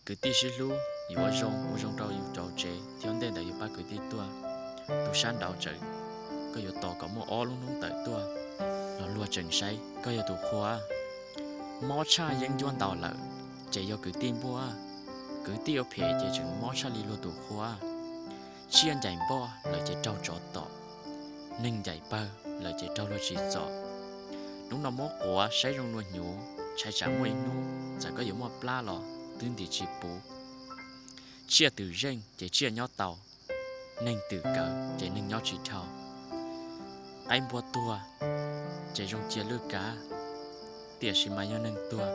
Kwv tij sib hlub, yuav ua zoo ua zoo rau yus cov tsev thiab ntej ntawd yuav pab kwv tij tuaj. Tus sab nraud tseem, koj yuav tos kom muaj ob lub hnub tawm tuaj los luag tseem saib koj yog tus qhua. Mob tshaj yeeb ncuab ntaus lawm ces yog kwv tij npuaj. Kwv tij ua phem ces tseem mob tshaj li luag tus qhua. Tsiaj ncaim npoj lawm ces raug tsov tom, neeg ncaim pawg lawm ces raug luag tsim txom. Hnub no muab quav saib zoo dua hnyuv, ntshai tsam muaj ib hnub txawm koj yuav muaj plab los twb ntim tsis puv. Tsiaj twm zeej ces tsiaj nyob tau, neeg twm kawv ces neeg nyob tsis dhau. Qaib npua tuag ces zoo cia lwj kav, tiam sis mas yog neeg tuag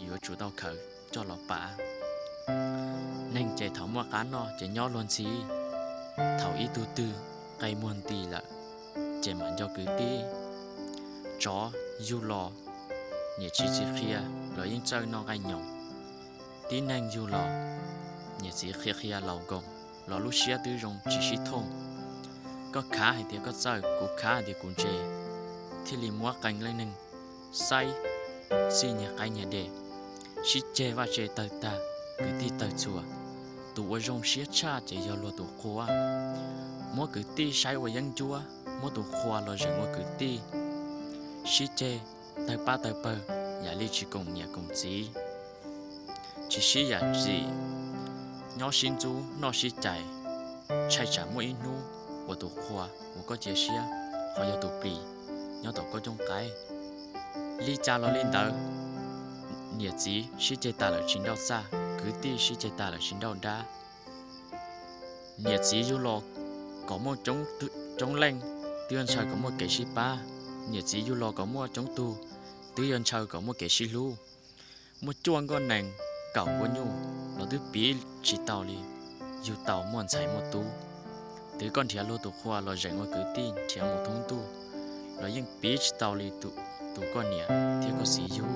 yuav tsum tau khawv coj los pav. Neeg ces thaum muaj qab noj ces nyob luag ntxhi, thaum ib tug twg qe muag nti lawm ces mam nco kwv tij. Tsov yug los, niam txiv tsis qhia los yeej txawj noj nqaij nyoos. Tib neeg yug los, niam txiv qhia qhia laus nkoos los lub siab twb zoo tsis sib thooj. Koj khav hais tias koj txawj, kuv khav hais tias kuv ntse, thiaj li muab qee leej neeg xaib txij nyiag qaib nyiag dej, sib ceg vaj tse tawg tag, kwv tij tawg txhua. Tus ua zoo siab tshaj ces yog luag tus qhua. Muab kwv tij saib ua yeeb ncuab, muab tus qhua los zeem ua kwv tij, sib ceg tawg pab tawg pawg yam li tsis koom niam koom txiv, tsis sib yam txim, nyob sib ntxub noj sib cais. Ntshai tsam muaj ib hnub uas tus qhua uas koj cia siab ho yog tus plis nyob tom koj cooj qaib. Li cas los li ntawd, niam txiv sib ceg tas lawm tsis nrauj txaj, kwv tij sib ceg tas lawm tsis nrauj dab. Niam txiv yug los kom muaj coob leej, twb yuav ntshaw kom muaj kev sib pab. Niam txiv yug los kom muaj coob tug, twb yuav ntshaw kom muaj kev sib hlub. Muaj cuaj nkauj nees kaum npua nyuj los twb piv tsis tau li yug tau muaj ntxhais muaj tub. Twb koj nrhiav luag tus qhua los zeem ua kwv tij nrhiav mus thoob ntuj los yeej piv tsis tau li tus koj niam thiab koj txiv yug.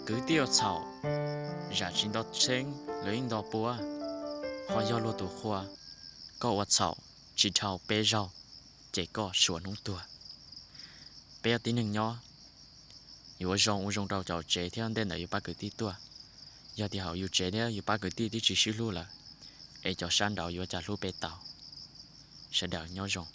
Kwv tij ua txhaum, zam tsis nto txheeb los yeej nto pua, ho yog luag tus qhua, koj ua txhaum tsis dhau peb zaug ces koj suav hnub tuag. Peb yog tib neeg nyob, yuav ua zoo ua zoo rau cov tsev thiab ntej ntawd yuav pab kwv tij tuaj. Yog tias hauv yus tsev thiab yus pab kwv tij twb tsis sib hlub lawm, es cov sab nraud yuav cas hlub peb tau. Sawv daws nyob zoo.